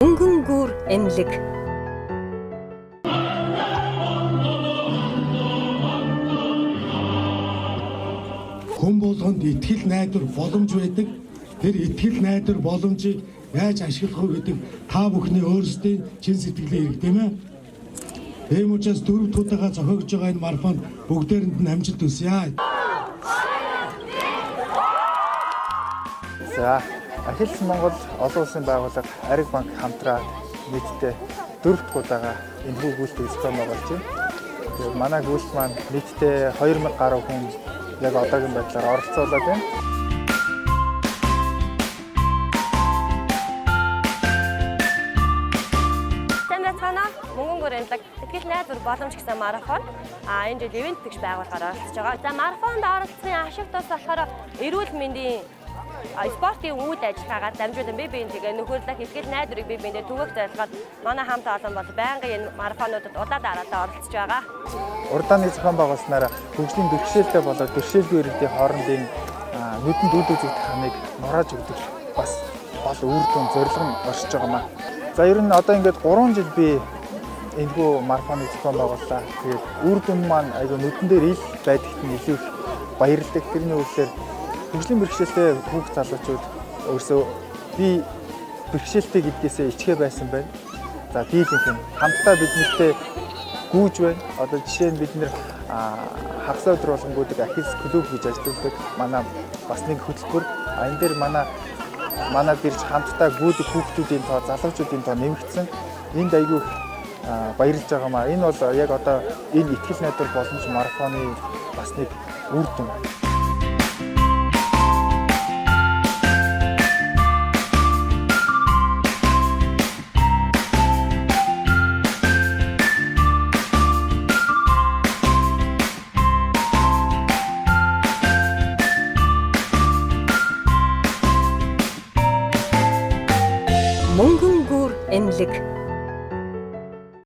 Мөнгөн гүр эмнэлэг. Хүн болгонд итгэл найдвар боломж байдаг. Тэр итгэл найдвар боломжийг яаж ашиглах вэ гэдэг та бүхний өөрсдийн чин сэтгэлийн хэрэг, тийм ээ. Ийм учраас дөрөв дэх удаага зохиогдож байгаа энэ марафонд бүгдээрэнд нь амжилт хүсье. За, Ахилс Монгол олон улсын байгууллага Ариг банк хамтраад нийтдээ дөрөв дэх удаага энэхүү гүйлтийг зохион байгуулж байна. Тэгээд манай гүйлт маань нийтдээ 2000 гаруй хүн яг одоогийн байдлаар оролцоолоод байна. Сайн байцгаана уу? Мөнгөн гүр эмнэлэг итгэл найдвар боломж гэсэн марафон энэ жил ивент тэгш байгууллагаар оролцож байгаа. За, марафонд оролцсны ашиг тус болохоор эрүүл мэндийн спортын үйл ажиллагаагаар дамжуулан бие биентэйгээ нөхөрлөх итгэл найдварыг бие биендээ түгээх зорилгоор манай хамт олон бол байнгын энэ марафонуудад удаа дараалал оролцож байгаа. Урдааны зохион байгуулснаар хөгжлийн бэрхшээлтэй болоод бэрхшээлгүй иргэдийн хоорондын нүдэнд үд үзэгдэх хамыг нурааж өгдөг бас гол үр дүн зорилго нь оршиж байгаа маа. За, ер нь одоо ингээд 3 жил би энэхүү марафоныг зохион байгууллаа. Тэгээд үр дүн маань айгүй нүдэн дээр ил байдагт нь илүү их баярлдаг. Тэрний үгээр хөгжлийн бэрхшээлтэй хүүхд залуучууд өөрсөө би бэрхшээлтэй гэдгээсээ ичгээ байсан байна. За, дийлэнх юм. Хамтдаа бид нартэй гүйж байна. Одоо жишээ нь бид нэр хагас өдөр болгон гүйдэг Ахилс клуб гэж ажилладаг. Манай бас нэг хөтөлбөр. Энэ дээр манай дэрж хамтдаа гүйдэг хүүхдүүдийн тоо, залуучуудын тоо нэмэгдсэн. Энд айгүй их баярлж байгаа маа. Энэ бол яг одоо энэ итгэл найдвар боломж марафоны бас нэг үр дүн. Мөнгөн гүр эмнэлэг.